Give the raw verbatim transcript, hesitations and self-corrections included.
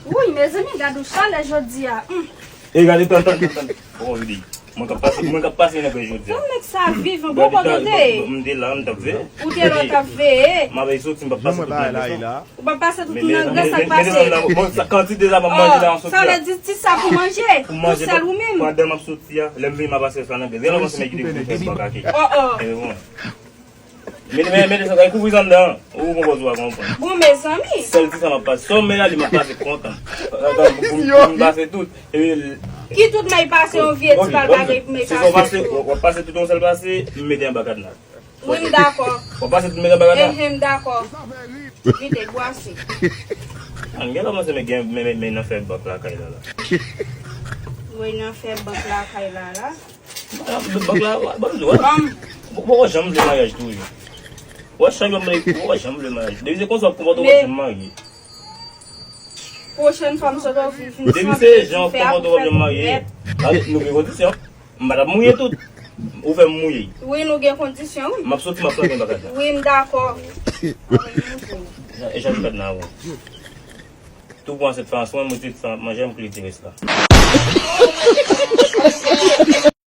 Woy, mezanmi, gad yon chalè jodi a. Hmm. E gade, tann, tann, tann, tann. Oh, vide. Mwen k ap pase, mwen k ap pase nan kay jodi a. Sa nèg sa vivan, bon, kote w te ye? M te la, m t ap veye. Ou te la, w t ap veye? M ap soti, m p ap pase tout nan la. Ou p ap pase tout nan gran, sa k pase? Bon, sa kantite sa m ap manje la, m ap soti la. Sa vle di ti sa pou manje? Pou manje, tou sèl ou menm? Pandan m ap soti a, lè m vini m ap pase sa nan gran. Gen lòt mwen se mèt kite pou fè bak ake. Oh, oh. E bon. Mete, mete, mete sa, sa kouvri sa anndan. Ou konprann, ou pa konprann. Bon, mezanmi. Sèl ti sa m ap pase. Sòm la, li m ap pase kontan. Pou m pase tout. Ki tout may pase yon vye ti pal bagay pou may pase. Se sa w pase, w ap pase tout yon sèl pase, m mete anba kadna. Wi, m dakò. W ap pase tout mete anba kadna. Ehe, m dakò. Vide, bwase. An, gen lòt mwen se men gen, men, men, men nan fè bak lakay la, la. Wi, nan fè bak lakay la, la. Bak la, bak la, bak la. Bon, bon, janm vle maryaj toujou. Wè, chak jou mwen, wè, janm vle maryaj. Depi se konsa w ap konpòte w, janm marye. Pwochèn fwa m sot, ou vin. Depi se jan w ap konpòte w, janm marye. Gade, nou gen kondisyon. M pa t ap mouye tout. Ou fè m mouye. Wi, nou gen kondisyon, wi. M ap soti, m ap flanke bak la. Wi, m dakò. Echanj kad nan avè w. Tou pran sèt fwa, swen mwen, sèt fwa, manje m, klitires la.